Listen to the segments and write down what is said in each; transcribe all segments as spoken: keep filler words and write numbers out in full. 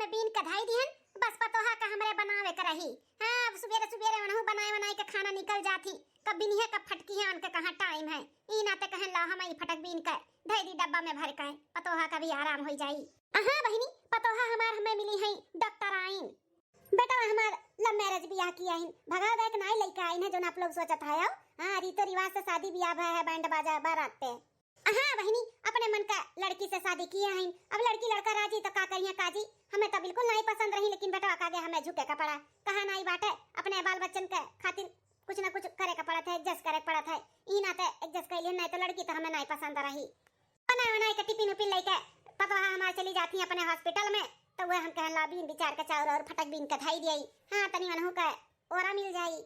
बीन के धई दिहन, बस पतोहा का हमरे बनावे के रही। हाँ, अब सुबेरे सुबेरे उनहु बनाए बनाए के खाना निकल जात ही। कब बिनिहे, कब फटकिहे, उनके कहाँ टाइम है। ई नाते कहन ला हम ई फटक बीन के धई दी डब्बा में भर के, पतोहा का भी आराम होई जाई। हाँ बहिनी, पतोहा हमार हमें मिली है डॉक्टर आइन। बेटा हमार लव मैरिज बियाह किया है, भगा देख नाई लइका आइन है जौन आप लोग सोचत है। हाँ, रीतो रिवाज से शादी बियाह भय है, बैंड बाजा बारात पे। हाँ बहिनी, अपने मन का लड़की से शादी किए हैं। अब लड़की लड़का राजी तो का करिए काजी, हमें तो बिल्कुल नहीं पसंद रही, लेकिन बेटवा का आगे हमें झुके का पड़ा। कहा नहीं बाटे, अपने बाल बच्चन के खातिर कुछ ना कुछ करे का पड़त है, एडजस्ट करे के पड़त है। ई नाते एडजस्ट कैलिए, नहीं तो लड़की तो हमें नहीं पसंद रही। बनाए बनाए के टिफिन उफिन लेके पतवा हमार चली जाती अपने हॉस्पिटल में, तो वह हम कहन ला बीन बिचार के चाउर और फटक बीन के धई दिए। हाँ, तनी मनहू के ओरा मिल जाई।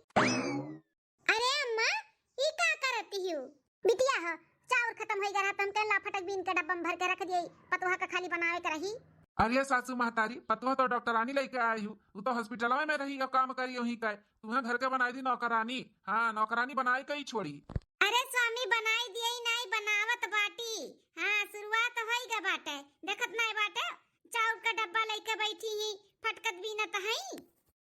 अरे अम्मा, ई का करती हो? बिटिया ह, चाउर खत्म होई गया, तो हम कहन ला फटक बीन के डब्बा में भर के रख दिए, पतोहा का खाली बनावे के रही। अरे सासू महतारी, पतोहा तो डॉक्टरानी लेके आई हूँ, वो तो हॉस्पिटलवा में रही और काम करी वहीं का, तुम्हें घर के बनाई दी नौकरानी। हाँ, नौकरानी बनाए के ही छोड़ी। अरे स्वामी, बनाई दिए ही नहीं, बनावत बाटी। हाँ, शुरुआत होई गए बाटे, देखत नहीं बाटे, चाउर का डब्बा लेके बैठी ही, फटकत बीनत हई।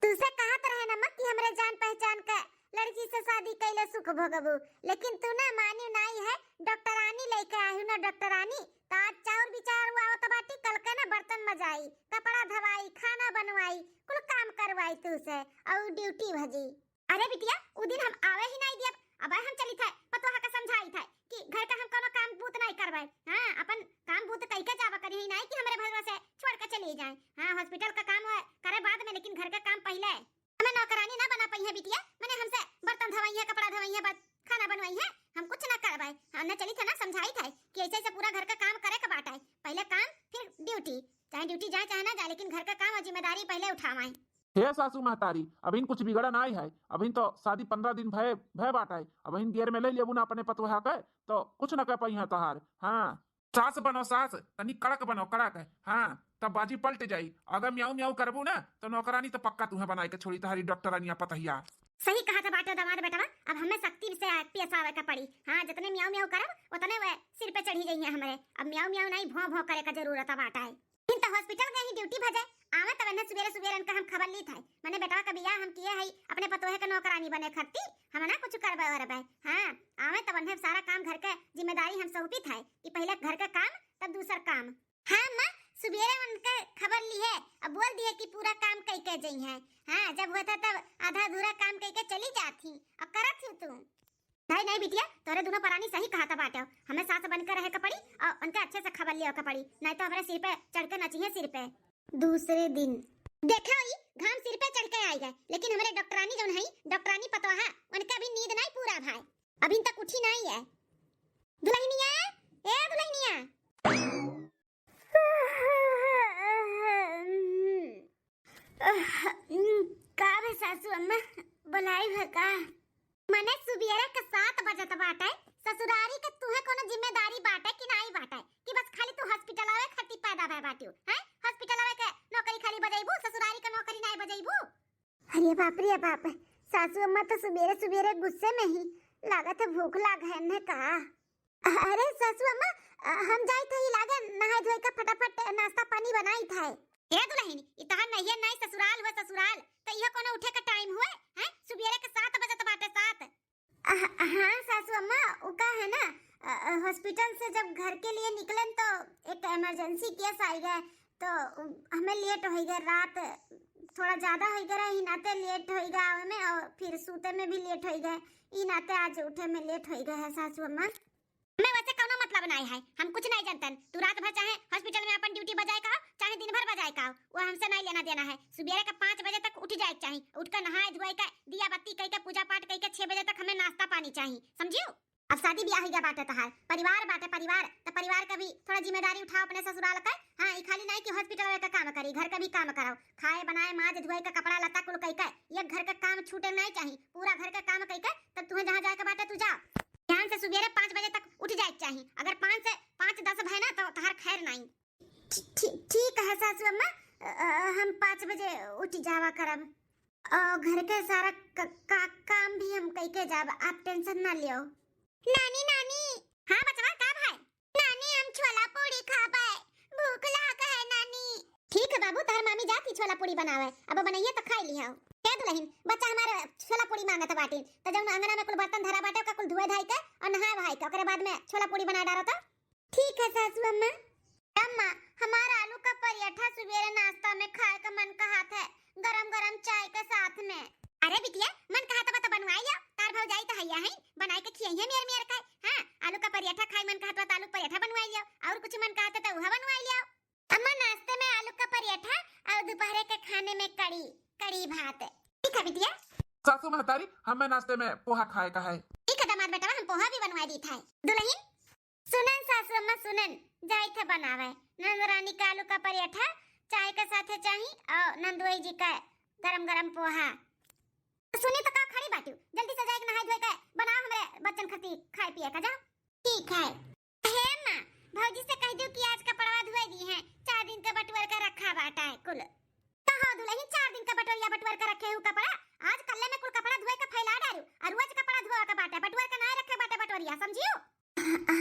तुसे कहत रहे न अम्मा कि हमरे जान पहचान के लड़की से शादी कैले सुख भोगबू, लेकिन तू ना मानी नाई है, डॉक्टरानी लेके आई हूँ ना डॉक्टरानी। तो आज चाउर बिचार हुआ आवत बाटी, कल के ना बर्तन मजाई, कपड़ा धवाई, खाना बनवाई, कुल काम करवाई तुसे, और ड्यूटी भजी। अरे बिटिया, उ दिन हम आवे ही नाई दियब, अब हम चली थे, पतोहा का समझाई थे कि घर का हम कोनो काम बूत नाई करवाए। हाँ, अपन काम बूत कई के जावा करी ही नाई कि हमरे भरोसे छोड़ के चली जाए। हाँ, हॉस्पिटल का काम है करे बाद में, लेकिन घर का काम पहले। हमें नौकरानी ना बना पाई है बिटिया, मने हमसे बर्तन धवाई है, कपड़ा धवाई है, बस खाना बनवाई है, हम कुछ ना करवाए। हमने चली थे ना समझाई थे कि ऐसे ऐसे पूरा घर का काम करे के बात है, पहले काम फिर ड्यूटी, चाहे ड्यूटी जाए चाहे ना जाए, लेकिन घर का काम और जिम्मेदारी पहले उठावाए। हे सासू महतारी, अभिन कुछ बिगड़ा नाई है, अभिन तो शादी पन्द्रह दिन भय भय बाटा है, अभिन देर में ले लेबू ना अपने पतोहा के तो कुछ न कह पाई है तोहार। हाँ, सास बनो सास, तनी कड़क बनो कड़क। हाँ, तब बाजी पलट जाई। अगर म्याऊ म्याऊ करबू ना तो नौकरानी तो पक्का तुम्हें बनाए के छोड़ी तोहारी डॉक्टरानिया पतहिया। सही कहा था बाटो दामाद बेटवा, अब हमें सख्ती से पेश आवे का पड़ी। हाँ, जितने म्याऊ म्याऊ करब उतने वह सिर पे चढ़ी जाइए हमरे। अब म्याऊ म्याऊ नहीं, भौं भौं करे का जरूरत बाटा है। दिन तो हॉस्पिटल गई ड्यूटी भजे, आवे तब इन्हें सुबेरे सुबेरे इनका हम खबर ली था, मने बेटवा का बियाह हम किए हई अपने पतोहे के नौकरानी बने खरती, हम ना कुछ करबे वरबे। हाँ, आवे तब इन्हें सारा काम घर के जिम्मेदारी हम सौंपी था कि पहले घर का काम तब दूसर काम। हाँ माँ, सुबेरे उनके खबर ली है, अब बोल दिए कि पूरा काम कई के जई है। हाँ, जब होता तब आधा अधूरा काम कई के चली जात ही, अब करत ही तू। नहीं नहीं बिटिया, तोरे दोनों परानी सही कहा था बाटे, हमें सास बन के रहे के पड़ी और उनके अच्छे से खबर लियो के पड़ी, नहीं तो हमारे सिर पे चढ़ के नचिए सिर पे। दूसरे दिन। देखा ई घाम सिर पे चढ़ के आई गए, लेकिन हमारे डॉक्टरानी जौन है, डॉक्टरानी पतोहा, उनका भी नींद नहीं पूरा भाई, अभी तक उठी नहीं है। दुल्हनिया, ए दुल्हनिया। का बे सासू अम्मा, बोलाई है का? मने सुबेरे के सात बजत बाटे, ससुरारी के तुहे कोनो जिम्मेदारी बाटे कि नाई बाटे कि बस खाली तू हॉस्पिटलवे खातिर पैदा भय बाटियो, हैं? हॉस्पिटलवे के नौकरी खाली बजैबू, ससुरारी के नौकरी नाई बजैबू? अरे बाप रे बाप, सासू अम्मा तो सुबेरे सुबेरे गुस्से में ही, लागत है भूख लाग है न का? अरे सासू अम्मा, अ, हम जाई थे लागे नहाए धोए के फटाफट नाश्ता पानी बनाई थे। हे दुल्हन, ई तहार नैहर नाई ससुराल हुआ ससुराल, त इहो कोनो उठे का टाइम हुए? हैं? सुबेरे के सात बजत बाटे, सात। अ, हाँ सासू अम्मा, उ का है ना, अ, अ, हॉस्पिटल से जब घर के लिए निकलन तो एक इमरजेंसी केस आई गए, तो हमें लेट हो गए, रात थोड़ा ज्यादा हो गए रहे, ई नाते लेट हो गए आवे में, और फिर सूते में भी लेट हो गए, ई नाते आज उठे में लेट हो गए है सासू अम्मा। हमें वैसे कौनो मतलब नाई है, हम कुछ नाई जानतन। तू रात भर चाहे हॉस्पिटल में अपन ड्यूटी बजाए का, चाहे दिन भर बजाए का, वो हमसे नाई लेना देना है। सुबेरे के पाँच बजे तक उठ जाए के चाही, उठ के नहाए धोए के, दिया बत्ती कई के, पूजा पाठ कई के छह बजे तक हमें नाश्ता पानी चाही, समझियो? अब शादी ब्याह हो गया बाटे तहार, परिवार बाटे परिवार, तो परिवार का भी थोड़ा जिम्मेदारी उठाओ अपने ससुराल का। हाँ, ई खाली नाई कि हॉस्पिटल का काम करी, घर का भी काम करो, खाए बनाए, माज धोए के, कपड़ा लत्ता कुल कई के, ये घर का काम छूटे नाई चाही, पूरा घर का काम कई के, तब तुम्हें जहाँ जाए के बाटे तू जाओ। ध्यान से सुबेरे पाँच बजे तक उठ जाए के चाही। अगर पाँच से पाँच दस भय ना तो तहार खैर नाई। ठी-, ठी-, ठीक है सासू अम्मा, अ, अ, हम पाँच बजे उठ जावा करब। अ, घर के सारा क-, का-, काम भी हम कई के जाब, आप टेंशन ना लियो। नानी, नानी। हाँ बचवा, का भाई? नानी, हम छोला पूड़ी खाबे, भूख लाग है नानी। ठीक है बाबू, तहार मामी जाती छोला पूड़ी बनावे, अब बनइया त खाई लिहउ। ए दुलहिन, बच्चा हमार छोला पूड़ी माँगत बाटिन, त जउन अंगना में कुल बर्तन धरा बाटे, ओका कुल धोए धाई के अउर नहाए वहाए के, ओकरे बाद में छोला पूड़ी बनाए डारत। ठीक है सासू अम्मा। अम्मा, हमार आलू का पराठा सुबेरे नाश्ता में खाए का मन कहत है, गरम गरम चाय के साथ में। अरे बिटिया, मन कहत बा त बनवाइ लियो, तार भौजाई त हइया है, बनाइ के खियइहे मेर मेर के। हाँ, आलू का पराठा खाए मन कहत बा त आलू का पराठा बनवाइ लियो, अउर कुछ मन कहत है त उहा बनवाइ लियो। अम्मा, नाश्ते में आलू का पराठा अउर दुपहरे के खाने में कढ़ी, कढ़ी भात। ठीक है बिटिया। सासू महतारी, हमें नाश्ते में पोहा खाए का है। ठीक है दामाद बेटवा, हम पोहा भी बनवाइ दीत है। दुलहिन, सुनन सासू अम्मा, सुनन, जाइत है बनावे। नंद रानी का आलू का पराठा चाय के साथे चाही अउर नंदोई जी का गरम गरम पोहा। सुनी त का खड़ी बाटिउ, जल्दी से जाइके नहाए धोए के बनाओ हमरे बच्चन खती खाए पिए का, जाओ। ठीक है। हे माँ, भौजी से कहि दिउ कि आज कपड़वा धोए दिहे, चार दिन के बटुअर के रखा बाटइ कुल। कहो दुलहिन, चार दिन के बटोरिया बटुअर के रखे हउ कपड़ा, आज कल्ले में कुल कपड़ा धोए के फैला डारिउ, अउर रोज कपड़ा धोए के बाटइ, बटुअर के नाहीं रखे बाटइ बटोरिया, समझिउ?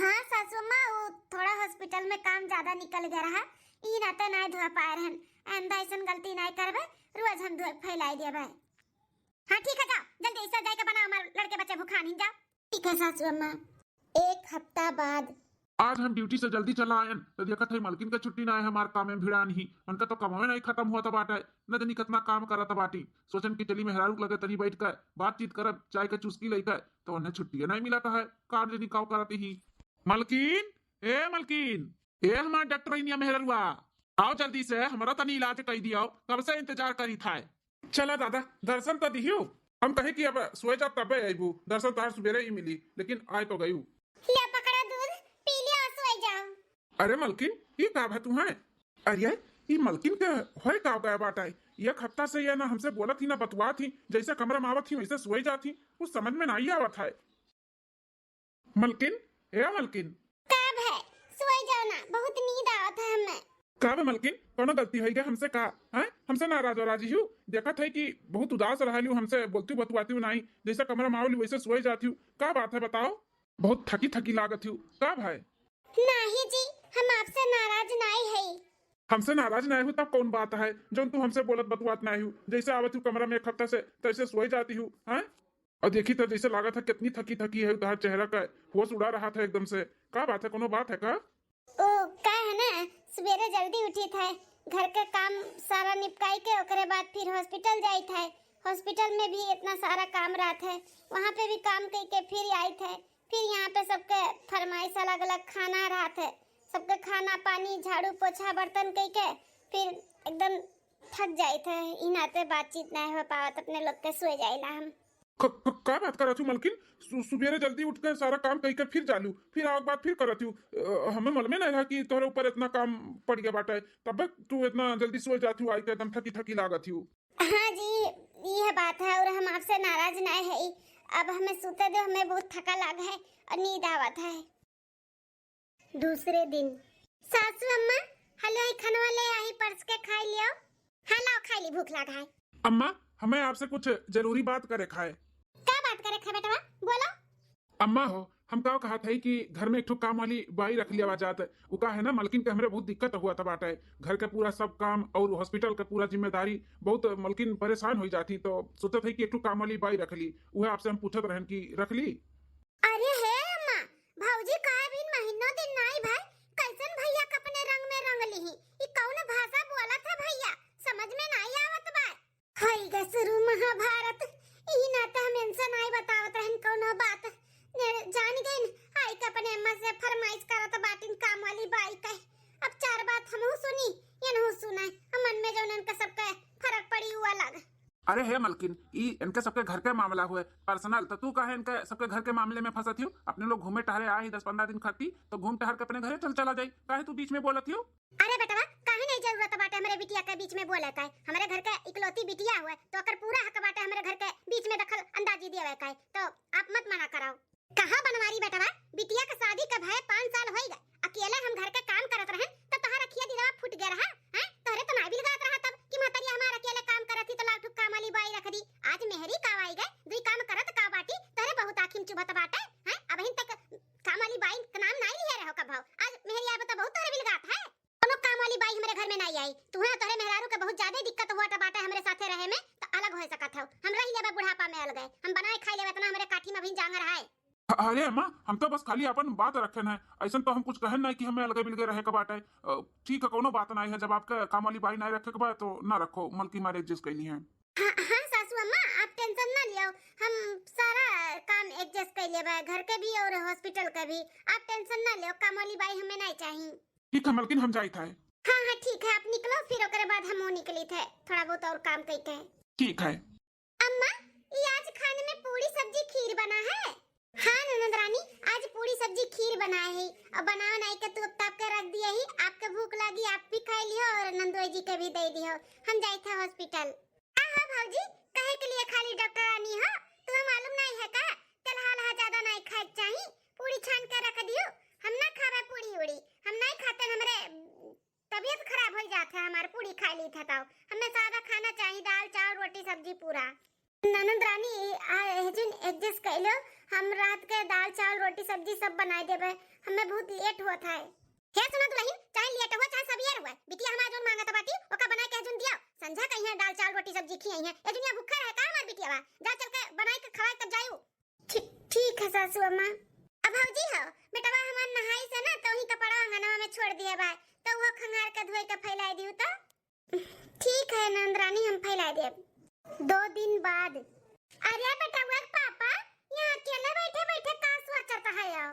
हाँ सासू अम्मा, उ थोड़ा hospital में काम ज्यादा निकल गया रहा, ई नाते नाहीं धोए पाए रहन। आइंदा अइसन गलती नाहीं करबे, रोज हम धोए के फैलाइ देबे। हाँ ठीक है, जाओ जल्दी से जाइके बनाओ, हमार लड़के बच्चे भुखान ही, जाओ। ठीक है सासू अम्मा। एक हफ्ता बाद। आज हम duty से जल्दी चला आयन, त देखत है मलकिन के छुट्टी नाहीं है, हमार काम में भिड़ान ही, उनका तो कमवे नाहीं खतम होत बाटइ, न जानी कितना काम करत बाटी। सोचन कि चली मेहरारू के लगे तनी बैठ के बातचीत करब, चाय के चुस्की लइके, त उन्हें छुट्टिए नाहीं मिलत है, का जानी का करत ही। मलकिन, ए मलकिन, ए हमार डॉक्टरिनिया मेहररुआ, आओ जल्दी से, हमरा तनी इलाज कइ दियो, कब से इंतजार करी था। चला दादा, दर्शन त दिहियो। हम कहे कि अब सोए जाब तबे अइबू, दर्शन तोहार सुबेरे ही मिली, लेकिन आए तो गयू। ले पकड़ो दूध, पी लियो, सोए जाओ। अरे मलकिन, ई का भा तू है? अरे, ई मलकिन के होए का गए बाटइ? एक हफ्ता से ये ना हमसे बोलत ही ना बतुआत ही, जइसे कमरा में आवत ही वइसे सोए जात ही, कुछ समझ में नाहीं आवत है। मलकिन, ए मलकिन। का भए? सोए जाओ ना, बहुत नींद आवत है हमें। का बे मलकिन, कउनो गलती होइ गए हमसे का? हैं? हमसे नाराज वाराज हिउ? देखत है कि बहुत उदास रहलिउ, हमसे बोलतिउ बतुआतिउ नाहीं, जइसे कमरा में आवलिउ वइसे सोए जातिउ। का बात है बताओ? बहुत थकी थकी लागत हिउ, का भए? नाहीं जी, हम आपसे नाराज नाहीं हई। हमसे नाराज नाहीं हू तब कउन बात है, जउन तू हमसे बोलत बतुआत नाहीं हू, जइसे आवत हू कमरा में एक हफ्ता से तइसे सोए जाती हू, हैं? अउर देखी त जइसे लागत है कितनी थकी थकी है, तोहार चेहरा का होश उड़ा रहत है एकदम से। का बात है, कउनो बात है का? ओ, का है ना, सुबेरे जल्दी उठित है, घर के काम सारा निपटाइ के ओकरे बाद फिर hospital जाइत है। Hospital में भी इतना सारा काम रहत है, वहाँ पे भी काम कइ के फिर आइत है। फिर यहाँ पे सबके फरमाइश अलग अलग खाना रहत है, सबके खाना पानी झाड़ू पोछा बर्तन कइ के फिर एकदम थक जाइत है, ई नाते बातचीत नाहीं हो पावत, अपने लोग के सोए जाइला हम। क-, क-, का बात करत हू मलकिन? सु-, सुबेरे जल्दी उठ के सारा काम कइ के फिर जालू, फिर आवक बाद फिर करत हू। अ, हमें मालूमे नाहीं रहा कि तोहरे ऊपर इतना काम पड़ गया बाटे, तब तू इतना जल्दी सोए जात हू, आइ के एकदम थकी थकी लागत हू। हाँ जी, यह बात है, अउर हम आपसे नाराज नाहीं है। अब हमें सूते दो, हमें बहुत थका लाग है अउर नींद आवत है। दूसरे दिन। सासू अम्मा, हलो, ई खनवा ले आई, परस के खाइ लियो। हाँ, लाओ, खाइ ली, भूख लाग है। अम्मा, हमें आपसे कुछ जरूरी बात करे खाए। का बात करे खाए बेटवा, बोलो। अम्मा हो, हम का कहत है कि घर में एक ठो काम वाली बाई रख लिया जात। उ का है ना, मलकिन के हमरे बहुत दिक्कत हुआ था बाटे। घर के पूरा सब काम अउर hospital के पूरा जिम्मेदारी बहुत मलकिन परेशान होइ जाती, तो सोचत है कि एक ठो काम वाली बाई रख ली, उहे आपसे हम पूछत रहन कि रख ली। अरे हे अम्मा, भौजी का बिन महीनों दिन नाई भाई, कैसन भैया के अपने रंग में रंग लिही? ई कौन भाषा बोलत है भैया, समझ में नाई आवत बा। हई गे शुरू महाभारत, ई ना त हम इनसे नाई बतावत रहन कौनो बात। ने जान गइन, आई के अपने अम्मा से फरमाइश करत बाटिन काम वाली बाई के। अब चार बात हमहू सुनी, इनहू सुनाए, हमन में जौन इनका सबके फर्क पड़ी उ अलग। अरे हे मलकिन, ई इनके सबके घर के मामला हुए, personal, तो तू काहे इनके सबके घर के मामले में फंसत हियो? अपने लोग घूमे टहरे आए ही दस पन्द्रह दिन खाती, तो घूम टहर के अपने घरे चल चला जाई, काहे तू बीच में बोलत हियो? अरे बेटवा, काहे नहीं जरूरत बाटे हमरे बिटिया के बीच में बोले के? हमरे घर के इकलौती बिटिया हुए, तो ओकर पूरा हक बाटे हमरे घर के बीच में दखल अंदाजी देवे के, तो आप मत मना कराओ। कहाँ बनवारी बेटवा, बिटिया के शादी के भये पाँच साल होई गए, अकेले हम घर के काम करत रहन, तो तोहार अखिया दिलवा फूट गया रहा, हैं? तोहरे तो नाई बिलगात रहा तब कि महतरिया हमार अकेले काम करत ही, तो लाव ठुक काम वाली बाई रख दी। आज मेहरी का आई गए, दुई काम करत का बाटी, तोहरे बहुत आँखी में चुभत बाटे, हैं? अबहिन तक काम वाली बाई के नाम नाई लिहे रहो कबहु, आज मेहरी आबो तो बहुत तोहरे बिलगात है। कौनो काम वाली बाई हमरे घर में नाई तुहे तोहरे मेहरारू के बहुत ज्यादा दिक्कत हुआ बाटे हमरे साथे रहे में, त अलग हो सकत हो। हम रह लेबे बुढ़ापा में अलगे, हम बनाए खाई लेबे, इतना हमरे काठी में अभी जांगर है। अरे अम्मा, हम तो बस खाली अपन बात रखेन है, ऐसन तो हम कुछ कहेन नहीं कि हमें अलगे बिलगे रहे के बाटे। अ, ठीक है, कोनो बात नहीं है, जब आपके काम वाली बाई नहीं रखे के बा तो ना रखो, मलकिन मारे एडजस्ट कैली है। हाँ, हाँ सासू अम्मा, आप टेंशन ना लियो, हम सारा काम एडजस्ट कर लेबे, घर के भी और हॉस्पिटल के भी। आप टेंशन ना लियो, काम वाली बाई हमें नहीं चाहिए। ठीक है मलकिन, हम जाइत है। हाँ, हाँ, ठीक है, आप निकलो, फिर ओकरे बाद हम निकली थे, थोड़ा बहुत और काम कई के। ठीक है। अम्मा, ये आज खाने में पूरी सब्जी खीर बना है? हाँ ननद रानी, आज पूरी सब्जी खीर बनाए है और बनाओ नहीं के तू अब ताप के रख दिया ही। आपके भूख लागी, आप भी खाई लियो और नंदोई जी के भी दे दियो। हम जाइत है हॉस्पिटल। आहो भौजी, कहे के लिए खाली डॉक्टर रानी हो, तुम्हें मालूम नहीं है का? तेलहा लहा ज्यादा नहीं खाए के चाही। पूरी छान के रख दियो, हम ना खावे पूरी उड़ी, हम नहीं खाते, हमरे तबीयत खराब हो जात है हमार पूरी खाई ली था। तो हमें सादा खाना चाहिए, दाल चावल रोटी सब्जी पूरा। ननद रानी, आ, एहजुन एडजस्ट कर लो, हम रात के दाल चावल रोटी सब्जी सब बनाए देबे, हमें बहुत लेट होत है। हे सुनो दुल्हन, चाहे लेट हुआ चाहे सवेर हुआ, बिटिया हमार जोन मांगत बाटी ओका बनाए के एहजुन दिया। संझा कहीं है दाल चावल रोटी सब्जी खियाई है, एजुनिया भूखा रहे का हमार बिटिया बा? जा चल के बनाए के खवाए तब जायू। ठीक, ठीक है सासू अम्मा। अब भौजी हो, बेटवा हमार नहाई से ना, तो ही कपड़ा अंगनवा में छोड़ दिया बा, तो वो खंगार के धोए के फैलाई दियो तो। ठीक है नंदरानी, हम फैलाई देब। दो दिन बाद। अरे बेटवा के पापा, यहाँ अकेले बैठे बैठे का सोचत है हो?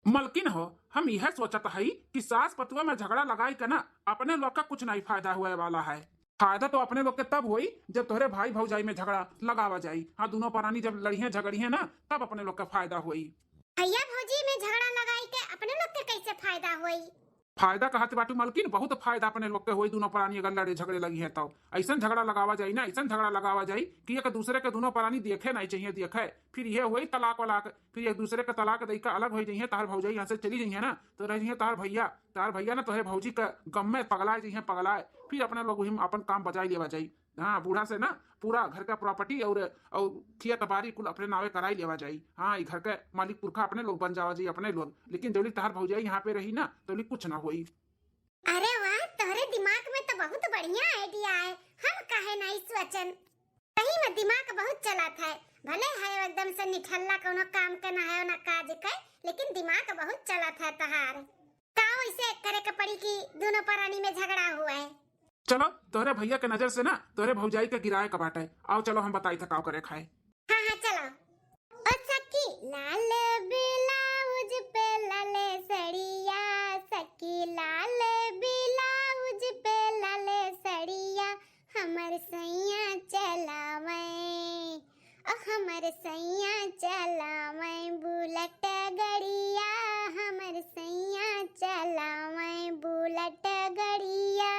मलकिन हो, हम यह सोचत हई कि सास पतुआ में झगड़ा लगाई के ना अपने लोग का कुछ नहीं फायदा हुए वाला है। फायदा तो अपने लोग के तब होई जब तोहरे भाई भौजाई में झगड़ा लगावा जाई। हाँ, दोनों परानी जब लड़िहे झगड़िहे ना, तब अपने लोग का फायदा होई। भैया भौजी में झगड़ा लगाई के अपने लोग के कैसे फायदा होई? फायदा कहत बाटू मलकिन, बहुत फायदा अपने लोग के होई, दोनों परानी अगर लड़े झगड़े लगिहे तो। ऐसन झगड़ा लगावा जाई ना, ऐसन झगड़ा लगावा जाई कि एक दूसरे के दोनों परानी देखे नहीं चाहिए, देखे। फिर यह होई तलाक वलाक, फिर एक दूसरे के तलाक दई के अलग हो जाइए, तार भौजाई यहाँ से चली जाइए ना, तो रह जाइए तार भैया, तार भैया ना तोहरे भौजी के गम में पगलाए जाइए, पगलाए। फिर अपने लोग वही में अपन काम बजाई लेवा जाई। हाँ, बूढ़ा से ना पूरा घर का प्रॉपर्टी और, और खेत बारी कुल अपने नावे कराई लेवा जाई। हाँ, ई घर के मालिक पुरखा अपने लोग बन जावा जाई, अपने लोग। लेकिन जौली तहार भौजाई यहाँ पे रही ना, तौली कुछ ना होई। अरे वाह, तोहरे दिमाग में तो बहुत बढ़िया आइडिया है, हम काहे नहीं सोचन। सही में दिमाग बहुत चलत है, भले है एकदम से निठल्ला, कोनो काम के ना है ना काज के, लेकिन दिमाग बहुत चलत है तहार। का वैसे करे के पड़ी कि दोनों परानी में झगड़ा हुआ है? चलो, तोहरे भैया के नजर से ना तोहरे भौजाई के गिराए के बाटे। आओ चलो, हम बताई था का करे खाए। हाँ, हाँ, चलो। ओ सखी लाल ब्लाउज पे लाल सड़िया, सखी लाल ब्लाउज पे लाल सड़िया, हमर सैया चलावे, ओ हमर सैया चलावे बुलेट गड़िया, हमर सैया चलावे बुलेट गड़िया।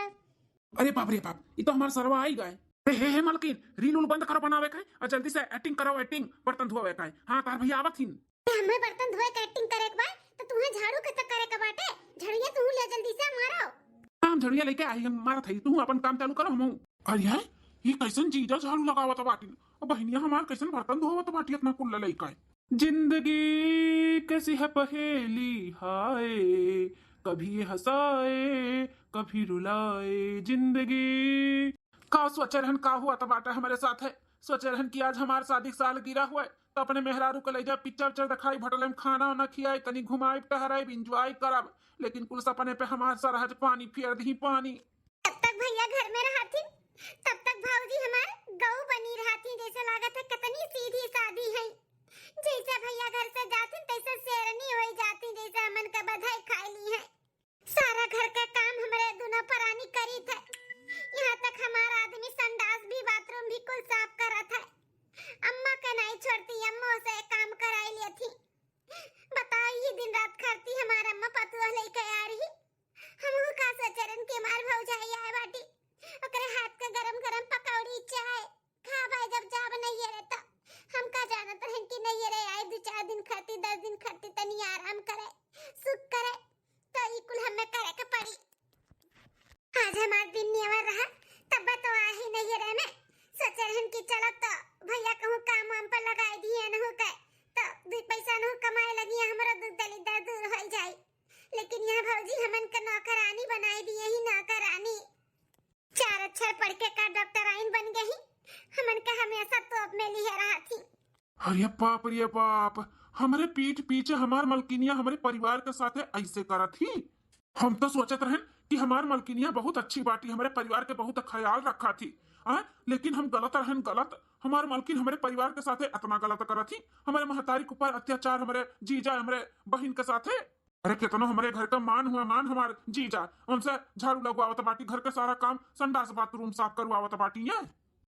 अरे बाप रे बाप, ई तो हमार सरवा आई गए। हे, हे, हे, मलकिन, रील उल बंद करो बनावे के, और जल्दी से एक्टिंग करो, एक्टिंग, बर्तन धोवे के। हाँ, तार भैया आवत हिन। ए, हमें बर्तन धोए के एक्टिंग करे के बा, तो तुम्हें झाड़ू के तो करे के बाटे, झड़िया तू ले जल्दी से मारो। हाँ, हम झड़िया लेके आई, हम मारत हई, तू अपन काम चालू करो, हम। अरे यार, ये कैसन जीजा झाड़ू लगावत बाटिन, और बहनिया हमार कैसन बर्तन धोवत बाटी इतना कुल्ला लइका है। जिंदगी कैसी है पहेली हाय, कभी हंसाए कभी रुलाए जिंदगी। का सोचे रहन का हुआ त बाटे हमरे साथ है, सोचे रहन कि आज हमार शादी सालगिरह हुए तो अपने मेहरारू को ले जा पिक्चर उच्चर दिखाई, होटल में खाना वाना खियाई, तनी घुमाई टहराई, एंजॉय करब, लेकिन कुल सपने पे हमार सरहज पानी फेर दही पानी। जब तक भैया घर में रहथिन, तब तक भौजी हमार गऊ बनी रहथिन। जैसे लागत है कितनी सीधी सादी है। जैसे भैया घर से जाथिन, तैसे शेरनी होई जाथिन, जैसे हमन का बधाई खाई ली है। सारा घर का काम हमरे दोनों परानी करी थे। यहाँ तक हमार आदमी संडास भी, बाथरूम भी कुल साफ करत है। अम्मा के नहीं छोड़ती, अम्मा से काम कराई लेती। बताओ, ये दिन रात खरती हमार अम्मा पतुआ लेके आ रही। हमहू का सोचरन के मार भौजाई आए बाटी, ओकरे हाथ के गरम गरम पकौड़ी चाय खाबे जब जाब नैहरे त। हम का जानत रहन कि नैहरे आए दो चार दिन खातिर, दस दिन खातिर तनी आराम करे, सुख करे, तो ई कुल हमें करे के पड़ी। आज हमार दिन नेवर रहा, तब तो आही नैहरे में। सोचे रहन कि चलो तो भैया कहूँ काम वाम पर लगाए दिए न हो के, तो दो पैसा न हो कमाए लगी, हमरो दुख दलिद्दर दूर हो जाई। लेकिन यह भौजी हमन के नौकरानी बनाई दिए ही नौकरानी। अरे बाप रे बाप, हमरे पीठ पीछे हमार मलकिनिया हमरे परिवार के साथे ऐसे करत ही। हम तो सोचत रहन कि हमार मलकिनिया बहुत अच्छी बाटी, हमरे परिवार के बहुत ख्याल रखा थी। आ, लेकिन हम गलत रहन, गलत। हमार मलकिन हमरे परिवार के साथे इतना गलत करत ही, हमरे महतारी के ऊपर अत्याचार, हमरे जीजा, हमरे बहिन के साथे। अरे केतनो हमरे घर का मान हुआ, मान हमार जीजा, उनसे झाड़ू लगवावत बाटी, घर के सारा काम, संडास बाथरूम साफ करवावत बाटी। ये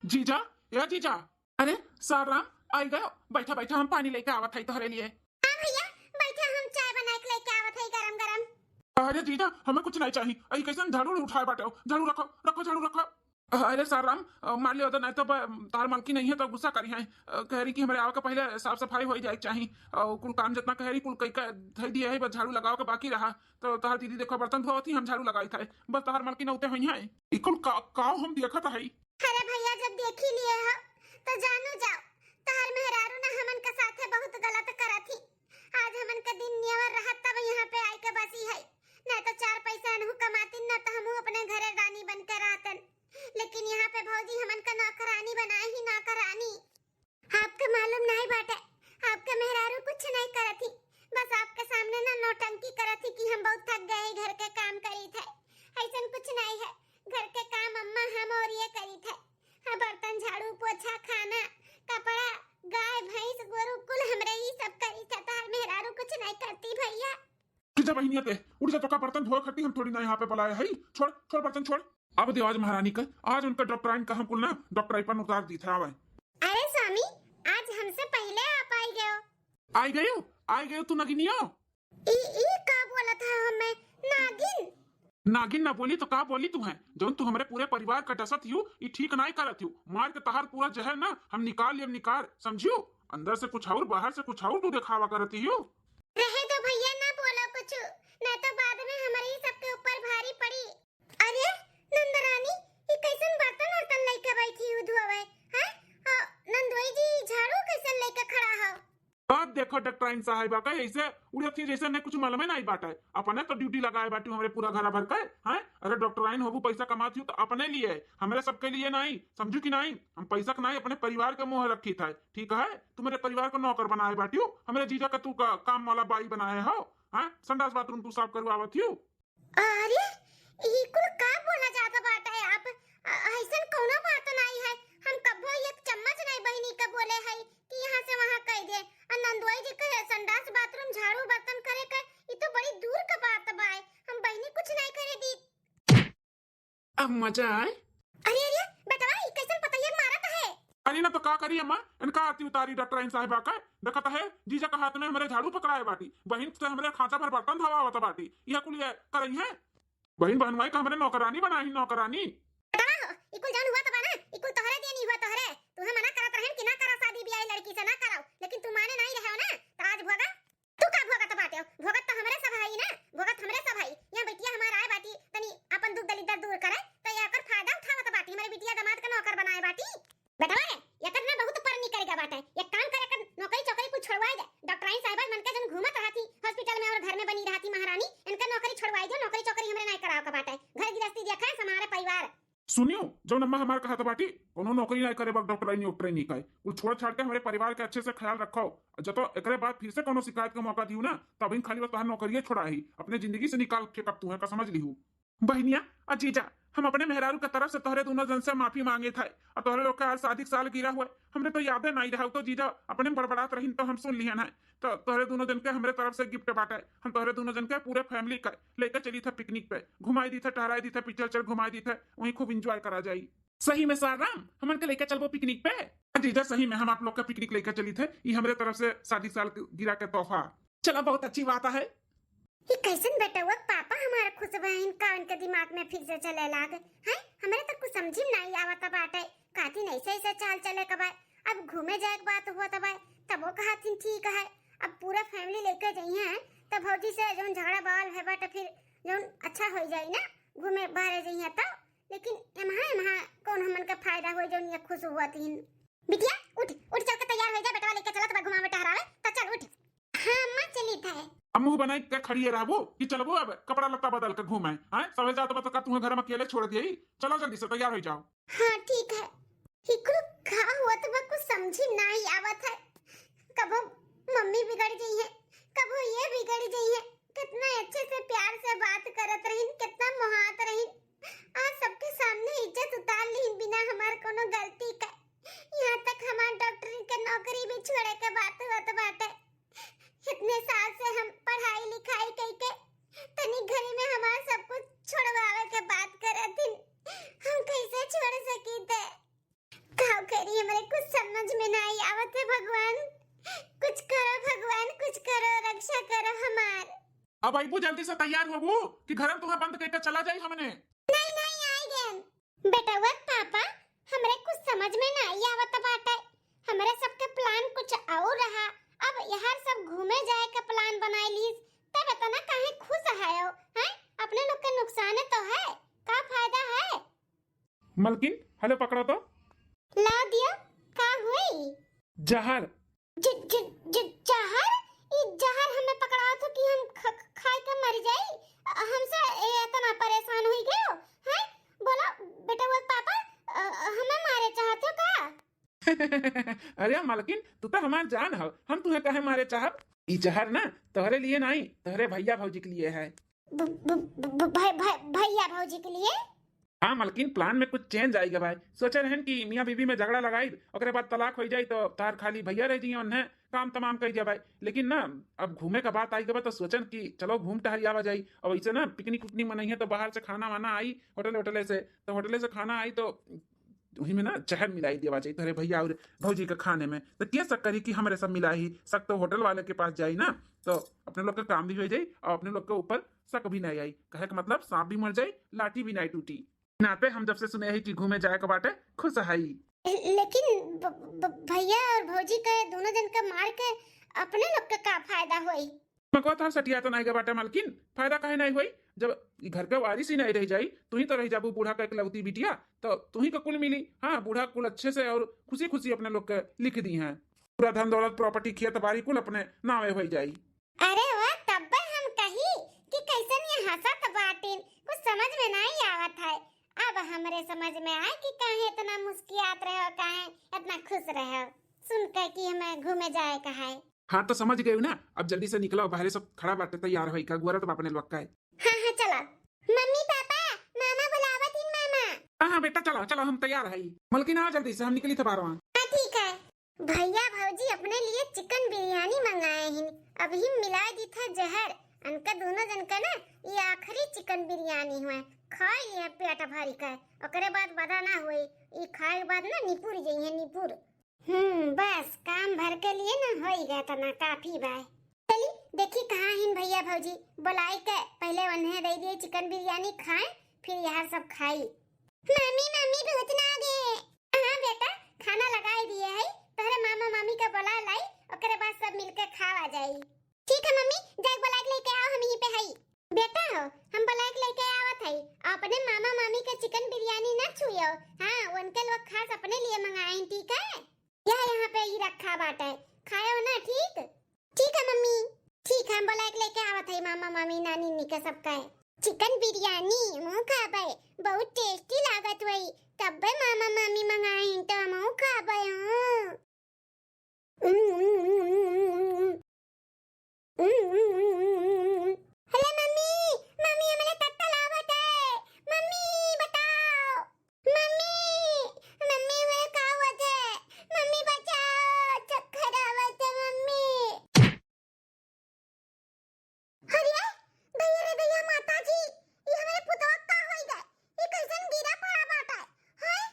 जीजा, ए जीजा। अरे साराम, आई गयो, बैठा बैठा, हम पानी लेके आवत है तोहरे लिए। हाँ भैया, बैठा, हम चाय बना के लेके आवत है गरम गरम। अरे जीजा, हमें कुछ नहीं चाहिए। आई कैसन झाड़ू उठाए बाटे हो? झाड़ू रखो, रखो, झाड़ू रखो। अरे साराम, अ, मार लियो तो, नहीं तो ब-, तार मालकी नहीं है तो गुस्सा करी है। अ, कह रही कि हमरे आवे के पहले साफ सफाई हो जाए के चाही। और कुल काम जितना कह रही कुल कई का धई दिए है, बस झाड़ू लगावे के बाकी रहा। तो तोहर दीदी देखो बर्तन धोवत ही, हम झाड़ू लगाई था, बस तोहर मालकी नौते हुई है। ई कुल का, काव हम देखत है। अरे भैया, जब देखी लिए हो तो जानो जाओ, तोहर मेहरारू ना हमन के साथे बहुत गलत करत ही। आज हमन के दिन नियवर रहत तब यहाँ पे आए के बसी है, ना तो चार पैसा अनहु कमातिन, ना तो हमहू अपने घरे रानी बन के रहतन। लेकिन यहाँ पे भौजी हमन का नौकरानी बनाए ही नौकरानी। आपके मालूम नहीं बाटे, आपके मेहरारू कुछ नहीं करत ही, बस आपके सामने ना नौटंकी करत ही कि हम बहुत थक गए हैं, घर के काम करी थे। ऐसन कुछ नहीं है, घर के काम अम्मा हम और ये करी थे। हाँ, बर्तन, झाड़ू, पोछा, खाना, कपड़ा, गाय, भैंस, गोरू कुल हमरे ही सब करी थे, तार मेहरारू कुछ नहीं करती भैया। कि जा बहिनिया ते, उठ जा, तोका बर्तन धोए खातिर हम थोड़ी ना यहाँ पे बुलाए हई। छोड़, छोड़ बर्तन, छोड़। अब देवाज महारानी का, आज उनका डॉक्टराइन का हम कुल ना डॉक्टराइन पर उतार दी था। आवे। अरे स्वामी, आज हमसे पहले आप आई गयो। आई गयो, आई गयो तू नगिनियो। ई, ई का बोलत है हमें? नागिन? नागिन ना बोली तो का बोली तू है? जौन तू हमरे पूरे परिवार का डसत हियो, ई ठीक नाई करत हियो। मार के तहार पूरा जहर ना हम निकाल लेब निकाल, समझियो? अंदर से कुछ और, बाहर से कुछ और तू देखावा करत हियो। रहे दो भैया, ना बोलो कुछ, ना तो बाद में हमरे ही सबके ऊपर भारी पड़ी। अरे नंदरानी, ई कैसन बर्तन उर्तन लेके बैठी हु धोवे, हैं? आ, नंदोई जी, झाड़ू कैसन लेके खड़ा हो? अब देखो डॉक्टराइन साहिबा का ऐसे उड़त ही जैसे ने कुछ मालूम ही नहीं बाटे। अपने तो ड्यूटी लगाए बाटी हमरे पूरा घर भर के, हैं? अरे डॉक्टराइन होबू, पैसा कमाती हो तो अपने लिए, हमरे सबके लिए नहीं, समझू कि नहीं? हम पैसा के नहीं, अपने परिवार के मुँह रखी था, ठीक है? तू मेरे परिवार को नौकर बनाए बाटी हो, हमरे जीजा का तू का काम वाला बाई बनाए हो, हैं? संडास बाथरूम तू साफ करवावत हो। अरे, ई कुल का बोला जात बाटे आप? अ-, अइसन कौनो बात नाई है। हम कब्बो एक चम्मच नाई बहिनी के बोले है कि यहाँ से वहाँ कह दे। आ नंदोई जी के संडास बाथरूम झाड़ू बर्तन करे के, ई तो बड़ी दूर का बात बाय। हम बहिनी कुछ नाई करे दी। अब मजा आए। अरे, अरे, बेटवा, ई कैसन पतैया मारत है? अरे ना तो का करी अम्मा, इनका आती उतारी डॉक्टराइन साहिबा का। देखत है, जीजा का हाथ में हमरे झाड़ू पकड़ाए बाटी, बहिन से हमरे खांचा भर बर्तन धवावत बाटी, यह कुल ये करई है। बहिन बहनवाई का हमरे नौकरानी बनाई, नौकरानी। बेटवा हो, ई कुल जौन हुआ तो बा ना, ई कुल तोहरे देनी हुआ तोहरे। तू हम मना करत रहन कि ना करा शादी ब्याह लड़की से ना कराओ, लेकिन तू माने नहीं रहे हो ना, तो आज भोगा। तू का भोगत बाटे हो? भोगत तो हमरे सब हई ना, भोगत हमरे सब हई। यहाँ बिटिया हमार आए बाटी, तनी अपन दुख दलिद्दर दूर करे, तो ये एकर फायदा उठावत बाटी, हमरे बिटिया दामाद का नौकर बनाए बाटी। बेटवा रे, एकर ना बहुत परनी करेगा बाटे। एक काम कर, एकर नौकरी चौकरी कुछ छोड़वाए दे। डॉक्टराइन साहिबा मन के जन घूमत रहती हॉस्पिटल में और घर में बनी रहती महारानी, इनका नौकरी छोड़वाए दो, नौकरी चौकरी हमरे नाई करावे का बाटे। घर गृहस्थी देखा है हमारे परिवार। सुनियो, जौन अम्मा हमार कहत बाटी, कोनो नौकरी नाई करे बा, डॉक्टराइन वोक्टराइन नाई करे। कुल छोड़ छाड़ के हमरे परिवार के अच्छे से ख्याल रखो। जब तो एकरे बाद फिर से कोनो शिकायत का मौका दियो ना, तब इन खाली बस तोहार नौकरिये छोड़ाही, अपने जिंदगी से निकाल फेंकब तू है का, समझ लिहू। बहिनिया, आ जीजा, हम अपने मेहरारू के तरफ से तोहरे दोनों जन से माफी मांगे थे। और तोहरे लोग के आज शादी के साल गिरा हुआ, हमरे तो यादे नाई रहा, तो जीजा अपने में बड़बड़ात रहिन तो हम सुन लिहन है। तो तोहरे दोनों जन के हमरे तरफ से गिफ्ट बाटे। हम तोहरे दोनों जन के पूरे फैमिली के लेके चली थे पिकनिक पे, घुमाई दी थे, टहराई दी थे, पिक्चर उच्चर घुमाई दी थे, वहीं खूब एंजॉय करा जाई। सही में साराम, हमन के लेके चलबो पिकनिक पे? हाँ जीजा, सही में हम आप लोग के पिकनिक लेके चली थे, ये हमरे तरफ से शादी साल गिरा के तोहफा। चला, बहुत अच्छी बात है। ये कैसन बेटवा पापा हमारा खुश भइन का उनके दिमाग में फिर से चले लाग, हैं? हमरे तो कुछ समझी में नहीं आवत बाटे, कातिन ऐसे ऐसे चाल चले के बा। अब घूमे जाए के बात हुआ तब, तब वो कहतिन ठीक है, अब पूरा फैमिली लेके जइहे, तो भौजी से जौन झगड़ा बवाल भय बाटे फिर जौन अच्छा हो जाई ना, घूमे बाहरे जइहे तो। लेकिन एम्हा एम्हा कौन हमन के फायदा होई जौन ये खुश हुआ तीन। बिटिया उठ, उठ चल के तैयार हो जा, बेटवा लेके चलत बा घुमावे टहरावे, तो चल उठ। हाँ अम्मा चली थे। अब मुंह बनाई के खड़ी रहबो कि चलबो अब कपड़ा लत्ता बदल के घूमे? हैं, सभे जात बा तो का तुम्हें घर में अकेले छोड़ दिए? चलो जल्दी से तैयार हो जाओ। हाँ ठीक है। हिकरो का हुआ तो बा कुछ समझी नहीं आवत है। कबो मम्मी बिगड़ गई है, कबो ये बिगड़ गई है। कितना अच्छे से प्यार से बात करत रहिन, कितना मोहात रहिन। आज सबके सामने इज्जत उतार लीन बिना हमार कोनो गलती का। यहाँ तक हमार डॉक्टरी के नौकरी भी छोड़े के बात होत बाटे। इतने साल से हम पढ़ाई लिखाई कई के तनी घरी में हमार सब कुछ छोड़वावे के बात करत हिन। हम कैसे छोड़ सकी थे? का करी, हमरे कुछ समझ में नाई आवत है भगवान। कुछ करो भगवान, कुछ करो, रक्षा करो हमार। अब अइबू जल्दी से तैयार होबू कि घर में तुहे बंद करके चला जाई हमने? नहीं, नहीं, आई गए। बेटवा पापा, हमरे कुछ समझ में नाई आवत बाटे। हमरे सबके प्लान कुछ और रहा, अब यहाँ सब घूमे जाए का प्लान बनाई लीस, तब इतना काहे खुश है हो, हैं? अपने लोग के नुकसान तो है, का फायदा है? मलकिन, हेलो, पकड़ो तो। ला दिया, का हुई? जहर। ज-, ज-, ज-, जहर? ई जहर हमें पकड़ावत हो कि हम ख-, ख-, खाए के मर जाई? हमसे ए, इतना परेशान हुई गयो, हैं? बोलो, बेटवा पापा, अ, हमें मारे चाहत हो का? अरे मलकिन, तू तो हमार जान हो, हम तुहे काहे मारे चाहब? ई जहर ना तोहरे लिए नाई, तोहरे भैया भौजी के लिए है। भ-, भ-, भ-, भ-, भै-, भै-, भैया भौजी के लिए? हाँ मलकिन, प्लान में कुछ चेंज आइगा भाई। सोचे रहन कि मियाँ बीबी में झगड़ा लगाई, ओकरे बाद तलाक हो जाई तो तार खाली भैया रह जाइए, उन्हें काम तमाम कर दिया भाई। लेकिन ना, अब घूमे का बात आई गवा तो सोचन कि चलो घूम टहल आवा जाई। अब ऐसे ना पिकनिक उकनिक मनइहे तो बाहर से खाना वाना आई होटल होटले से, तो होटले से खाना आई तो वही में ना जहर मिलाई देवा जाई तोहरे भैया और भौजी के खाने में। तो के शक करी कि हमरे सब मिला ही, शक तो होटल वाले के पास जाई ना, तो अपने लोग का काम भी हो जाई और अपने लोग के ऊपर शक भी नहीं आई। कहे का मतलब सांप भी मर जाई, लाठी भी नहीं टूटी। नाते हम जब से सुने ही कि घूमे जाए के बाटे, खुश हई। लेकिन ब-, ब-, भैया और भौजी के दोनों जन के मार के अपने लोग के का फायदा होई? मकवा तोहर सटिया तो नहीं गए बाटे मलकिन, फायदा काहे नहीं होई? जब ई घर के वारिस ही नहीं रह जाई, तू ही तो रह जाबू बूढ़ा का इकलौती बिटिया, तो तू ही का कुल मिली। हाँ, बूढ़ा कुल अच्छे से और खुशी खुशी अपने लोग के लिख दी हैं, पूरा धन दौलत प्रॉपर्टी खेत बाड़ी कुल अपने नावे हो जाई। अरे वाह, तब्बे हम कही कि कैसन ये हंसत बाटिन, कुछ समझ में नहीं आवत है। अब हमरे समझ में आए कि काहे इतना मुस्कियात रहे हो, काहे इतना खुश रहे हो, सुन के कि हमें घूमे जाए का है। हाँ तो समझ गए ना, अब जल्दी से निकलो, बाहरे सब खड़ा बाटे तैयार होई का, गुआरत बापने लोग का है। हाँ हाँ चला। मम्मी पापा, मामा बुलावत हिन मामा। हाँ हाँ बेटा चला चला, हम तैयार है। मलकिन आ जल्दी से, हम निकली थे बाहरवा। हाँ ठीक है। भैया भौजी अपने लिए चिकन बिरयानी मंगाए हिन, अभी मिला दी था जहर। अनका दोनों जन का ना ये आखिरी चिकन बिरयानी हुआ, खा लिया पेट भरी का, ओकरे बाद बदा ना हुई। ई खाए के बाद ना निपुर जाइए निपुर। हम्म, बस काम भर के लिए ना होई गया तना काफी बाय। चली देखी कहाँ हिन भैया भौजी, बुलाई के पहले उन्हें दे दिए चिकन बिरयानी खाए, फिर यहाँ सब खाई। मम्मी, मम्मी भूत ना आ गए। हाँ बेटा, खाना लगाई दिए है, तोहरे मामा मामी के बुला लाई, ओकरे बाद सब मिलके खावा जाई। ठीक है मम्मी, जाए बुला के लेके आओ, हम यहीं पे हई। बेटा हो, हम बुला के लेके आवत हई, अपने मामा मामी के चिकन बिरयानी ना छुयो। हाँ, उनके लोग खास अपने लिए मंगाए हैं, ठीक है? यह यहाँ पे ही रखा बाटे, खायो ना, ठीक? ठीक है मम्मी। ठीक है, हम बुला के लेके आवत हई मामा मामी नानी नी के सबका है। चिकन बिरयानी मुँह खाबे, बहुत टेस्टी लागत हुई। तब्बे मामा मामी मंगाए हैं तो हम खाबे। हाँ। हेलो मम्मी, मम्मी हमरे तत्तल आवत है, मम्मी बताओ, मम्मी, मम्मी हमरे का होत है, मम्मी बचाओ, चक्कर आवत है मम्मी। अरे भैया रे भैया, माता जी, ये हमरे पुतवा का होई गए? ये कैसन गिरा पड़ा बाटा? हैं?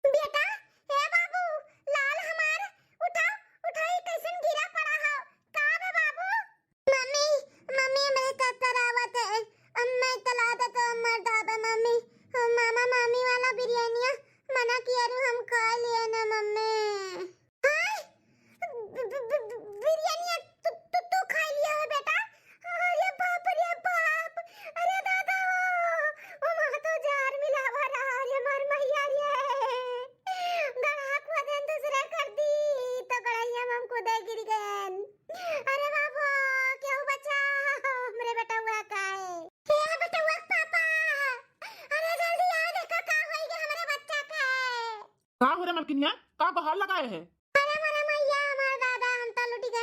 बेटा, हे बाबू, लाल हमार, उठाओ, उठाओ, ये कैसन गिरा पड़ा हो? का बे बाबू? मम्मी, मम्मी, हमरे तत्तर आवत है। अम्मा इतला दे तो मर दाबे मम्मी। मामा, मामी वाला बिरयानिया मना किया रू, हम खा लिए ना मम्मी। हाय, बि-, बि-, बि-, बि-, बिरयानिया तू, तू, तू खाई लिया है बेटा? अरे बाप रे बाप, अरे दादा, ओ, ओ माँ तो जार मिलावा रहा, अरे मार मैया रे, गड़ा को देन दूसरा कर दी, तो गड़ैया में हमको दे गिर गए। अरे बाबू, क्यों बचा हमरे बेटवा का है? हे बेटवा के पापा, अरे जल्दी आओ, देखो का होई गए हमरे बच्चा का है। का हो रे मलकिनिया, का गोहार लगाए है? अरे मोरे मैया, हमार दादा, हम तो लुटी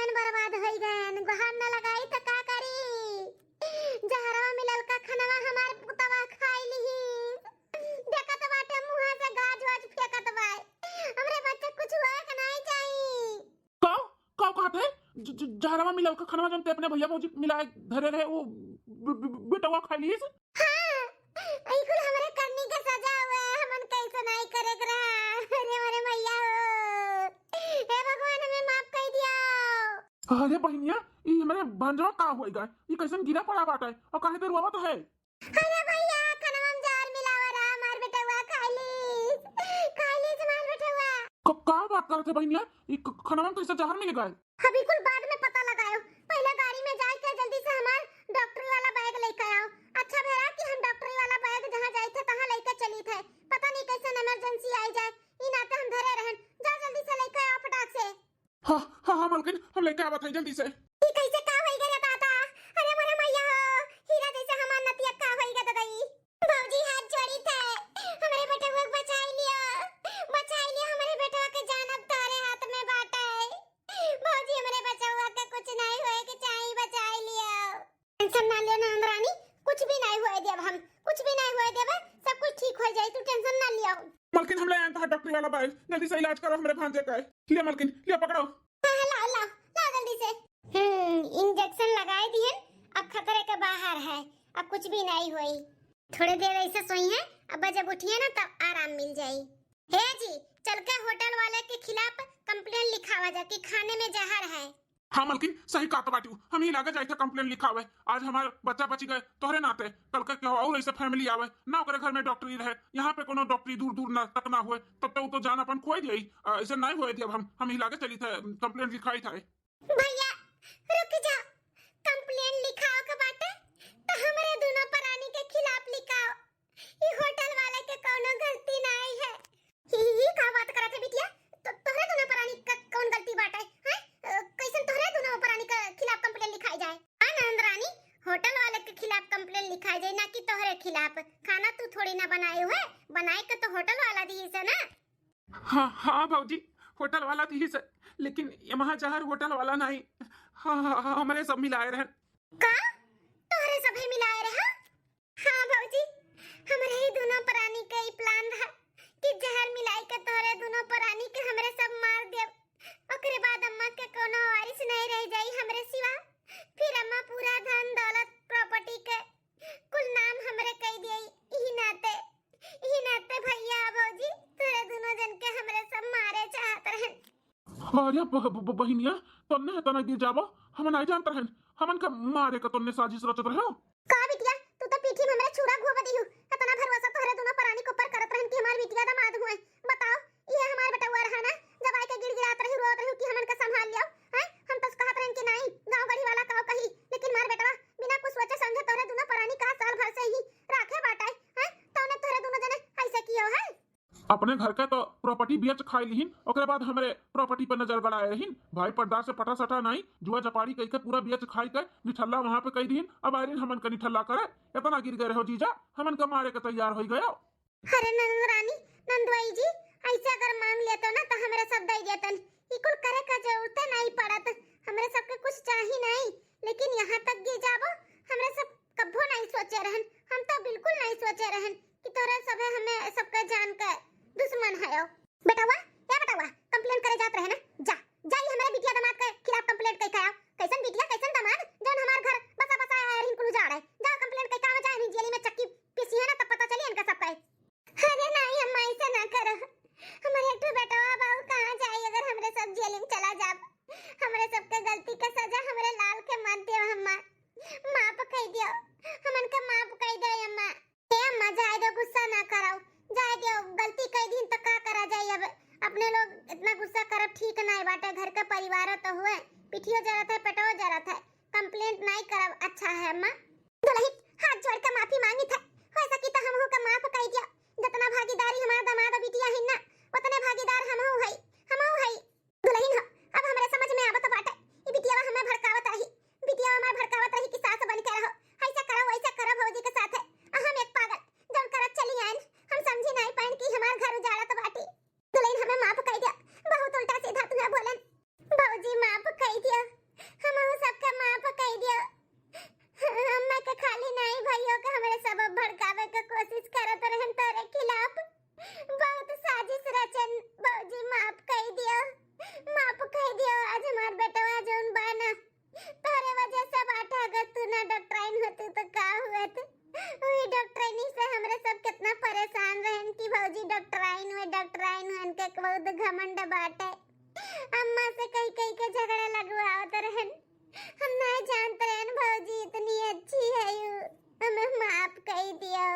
ज-, ज-, जहरवा मिला, ओकर खनवा जौन ते अपने भैया भौजी मिलाए धरे रहे, वो ब-, ब-, ब-, बेटवा खाइ लीस। हाँ, ई कुल हमरे करनी के सजा हुआ है, हमन कैसे नहीं करे के रहा। अरे मोरे मैया हो, हे भगवान, हमें माफ कर दिया। अरे बहिनिया, ई हमरे भांजवा का होइगा? ई कैसन गिरा पड़ा बाटे? और काहे देर रोवत है? अरे भैया, खनवा में जहर मिलावा रहा, हमार बेटवा खाइ लीस, खाइ लीस हमार बेटवा। क-, का बात करत है बहिनिया? ई क-, खनवा में कैसे जहर मिल गए? हाँ, बिल्कुल बाद में पता लगायो। पहले गाड़ी में जाए के जल्दी से हमार डॉक्टरी वाला बैग लेके आओ। अच्छा भैया कि हम डॉक्टरी वाला बैग जहाँ जाए थे, तहाँ लेके चली थे। पता नहीं कैसे इमरजेंसी आई जाए, ई नाते हम धरे रहन। जा जल्दी से लेके आओ फटाक से। हाँ, हाँ, हाँ, मलकिन, हम लेके आवत हई जल्दी से। ई कैसे का होई गे रे दादा? अरे मोरे मैया हो, हीरा जैसे हमार नतिया का होई गे दादा ई? भौजी हाथ जोड़ी थे, हमरे बेटवा के बचाई लियो, बचाई लियो, हमरे बेटवा के जान अब तोरे हाथ में बाटे। भौजी हमरे बचवा के कुछ नहीं होए के चाही, बचाई लियो। टेंशन ना लियो ननद रानी, कुछ भी नहीं होए देब हम, कुछ भी नहीं होए देब, सब कुछ ठीक हो जाई, तू टेंशन ना लियो। मलकिन हम ले आए तो डॉक्टरी वाला बैग, जल्दी से इलाज करो हमरे भांजे का। लियो मलकिन, लियो पकड़ो। हाँ, हाँ, लाओ, लाओ, लाओ जल्दी से। हम्म, इंजेक्शन लगाए दिहन, अब खतरे के बाहर है, अब कुछ भी नहीं होई। थोड़े देर ऐसे सोई है, अब जब उठिए ना तब आराम मिल जाई। हे जी, चल के होटल वाले के खिलाफ कंप्लेन लिखावा जा कि खाने में जहर है। हाँ मलकिन, सही कहत बाटू, हम ही लागे जाए थे कंप्लेन लिखावे। आज हमार बच्चा बची गए तोहरे नाते, कल के केहू और ऐसे फैमिली आवे ना, ओकरे घर में डॉक्टरी रहे, यहाँ पे कोनो डॉक्टरी दूर दूर ना तक ना हुए, तब तो उ तो जान अपन खोए दिए। अ, ऐसे नहीं हुए दिए, अब हम हम ही लागे चली थे, कंप्लेन लिखाई था। भैया रुक जा, कंप्लेन लिखाओ के बाटे तो हमरे दोनों परानी के खिलाफ लिखाओ, ई होटल वाले के कोनो गलती नहीं है। ही, ही, ही का बात करत है बिटिया? तो तोहरे दोनों परानी का कौन गलती बाटे, हैं? अ, कैसन तोहरे दोनों परानी के खिलाफ कंप्लेन लिखाई जाए? हाँ ननद रानी, होटल वाले के खिलाफ कंप्लेन लिखाई जाए, ना कि तोहरे खिलाफ। खाना तू थोड़ी ना बनाए हुए, बनाए के तो होटल वाला दिहिस है ना। हाँ, हाँ भौजी, होटल वाला दिहिस है, लेकिन ये महा जहर होटल वाला नहीं। हाँ, हाँ, हाँ, हमरे सब मिलाए रहन। का? तोहरे सभे मिलाए रहा? हाँ भौजी, हमरे ही दोनों परानी के ई प्लान रहा कि जहर मिलाई के तोहरे दोनों परानी के हमरे सब मार देब। ओकरे बाद अम्मा के कोनो वारिस नहीं रह जाई हमरे सिवा। फिर अम्मा पूरा धन दौलत, प्रॉपर्टी के कुल नाम हमरे कई दिए। इही नाते, इही नाते भैया भौजी तोहरे दोनों जन के हमरे सब मारे चाहत रहन। अरे ब-, ब-, ब-, बहिनिया, तन्ने है तना गिर जाबो, हम नहीं जानत रहन, हमन का मारे का तन्ने साजिश रचत रहो। का बिटिया, तू तो पीठी में हमरे छुरा घोप दिहू। इतना भरोसा तोहरे दोनों परानी के ऊपर करत रहन कि हमार बिटिया दामाद हुए। बताओ, ये हमार बेटवा रहा ना, जब आए के गिड़गिड़ात रही, रोत रही कि हमन का संभाल लियो, हैं? हम तो कहत रहन कि नहीं, गाँव गढ़ी वाला का कही, लेकिन हमार बेटवा बिना कुछ सोचे समझे तोहरे दोनों परानी का साल भर से ही राखे बाटे, हैं? तौने तोहरे दोनों जने ऐसे कियो है। अपने घर के तो प्रॉपर्टी बेच खाई लिहिन, ओकरे बाद हमरे प्रॉपर्टी पर नजर गड़ाए रहिन। भाई पटदार से पटा सटा नाई, जुआ जपाड़ी कई के पूरा बेच खाई के निठल्ला वहाँ पे कई दिहिन। अब आइरिन हमन के निठल्ला करे, इतना गिर गए रहो जीजा, हमन के मारे के तैयार होई गयो। अरे नंद रानी, नंदवाई जी, ऐसे अगर मांग लेतो ना तो हमरे सब दे देतन। ई कुल करे का जरूरत नहीं पड़त, हमरे सबके कुछ चाही नहीं। लेकिन यहाँ तक गिर जाबो, हमरे सब कब्बो नहीं सोचे रहन, हम तो बिल्कुल नहीं सोचे रहन कि तोहरे सभे हमें सबके जान के दुश्मन है। बेटवा, ए बेटवा, कंप्लेन करे जात रहे ना, जा, जा ई हमरे बिटिया दामाद के खिलाफ कंप्लेन कई के आओ। कैसन बिटिया, कैसन दामाद, जौन हमार घर बसा बसा आए रहिन कुल उजाड़े। जा कंप्लेन कई के आओ, जा इन्हीं जेली में चक्की पीसी है ना, तब पता चली इनका सबका। अरे नहीं अम्मा, ऐसे ना करो, हमारे एक ठो बेटवा बा, उ कहाँ जाई अगर हमरे सब जेल में चला जाब। हमरे सबके गलती के सजा हमरे लाल के मत दियो अम्मा, माफ कई दियो, हमन के माफ कई दे अम्मा। ए अम्मा, जाए दो, गुस्सा ना कराओ, जाए दो, गलती कई दिन तो का करा जाई अब। अपने लोग इतना गुस्सा करब ठीक नाई बाटे, घर का परिवार तो हुए, पिठियो जरत है, पेटो जरत है, कंप्लेंट नाई करब अच्छा है अम्मा। दुलहिन, हाथ जोड़ के माफी मांगी थे, हो सकी तो हमहू का माफ कई दिया। जितना भागीदारी हमार दामाद बिटिया है ना, उतने भागीदार हमहू है, हमहू है। दुलहिन हो, अब हमरे समझ में आवत बाटे, ई बिटियावा हमें भड़कावत रही, बिटियावा हमें भड़कावत रही कि सास बन के रहो, ऐसा करो, वैसा करो भौजी के साथे। आ हम एक पागल, जौन करत चली आइन, हम समझी नहीं पाइन कि हमार घर उजाड़त बाटी। दुलहिन हमें माफ कई दिया, बहुत उल्टा सीधा तुम्हें बोलन। भौजी माफ कई दिया, हमहू सबके माफ कई दिया। हम भौजी डॉक्टराइन हुए, डॉक्टराइन हुए, इनके बहुत घमंड बाटे। अम्मा से कही कही के झगड़ा लगवावत रहन। हम ना जानत रहन भौजी इतनी अच्छी है यू। हमें माफ कर दियो।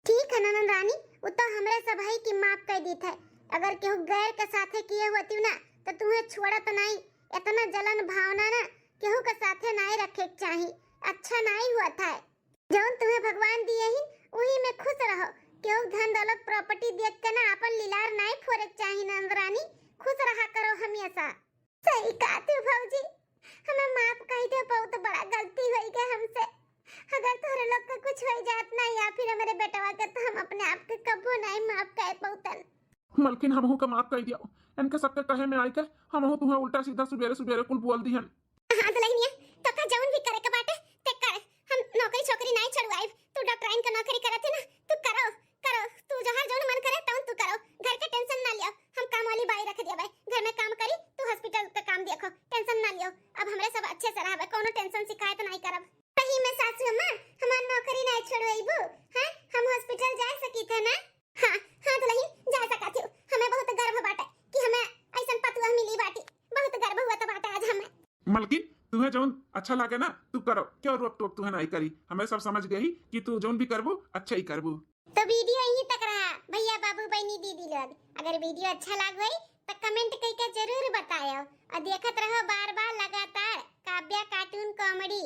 ठीक है ननद रानी, वो तो हमरे सब है कि माफ कर दीत है। अगर केहू गैर के साथे किए होती ना तो तुम्हें छोड़त नहीं। इतना जलन भावना ना केहू के साथे नहीं रखे के चाही। अच्छा नहीं हुआ था। जौन तुम्हें भगवान दिए ही वही में खुश रहो। केहू धन दौलत प्रॉपर्टी देख के ना अपन लीलार नहीं फोरे के चाही ननद रानी। खुश रहा करो हमेशा। सही कहती हो भौजी, हमें माफ कर दो, बहुत बड़ा गलती हो गया हमसे। अगर तोहरे लोग का कुछ हो जात ना या फिर हमारे बेटवा के तो हम अपने आप के कबो नहीं माफ कर पौतन। मलकिन हमहू का माफ कर दियो, इनके सबके कहे में आई के हमहू तुम्हें उल्टा सीधा सुबेरे सुबेरे कुल बोल दिहन। हाँ दुल्हनिया, तो का जौन भी करे के बाटे ते कर, हम नौकरी छोकरी नहीं छुड़वाइब। तू डॉक्टराइन का नौकरी करत है ना, तू करो करो, तू जोहार जौन मन करे तौन तू करो। घर के टेंशन ना लियो, हम काम वाली बाई रख दिया भाई, घर में काम करी, तू हॉस्पिटल का काम देखो, टेंशन ना लियो। अब हमरे सब अच्छे से रहबे, कोनो टेंशन शिकायत नहीं करब। सही में सासू अम्मा, हमार नौकरी नहीं छोड़वेबू? हैं, हम हॉस्पिटल जा सकी थे ना? हाँ हाँ दुल्हन, जा सका थी। हमें बहुत गर्व बाटे कि हमें ऐसन पतुआ मिली बाटी, बहुत गर्व हुआ तो बाटे आज हमें। मलकिन, तुहे जौन अच्छा लागे ना तू करो, क्यों रोक टोक तुहे नहीं करी। हमें सब समझ गई कि तू जौन भी करबू अच्छा ही करबू। तो वीडियो यहीं तक रहा, भैया बाबू बहनी दीदी लोग, अगर वीडियो अच्छा लाग गई तो कमेंट करके जरूर बतायो और देखत रहो बार बार लगातार काव्या कार्टून कॉमेडी।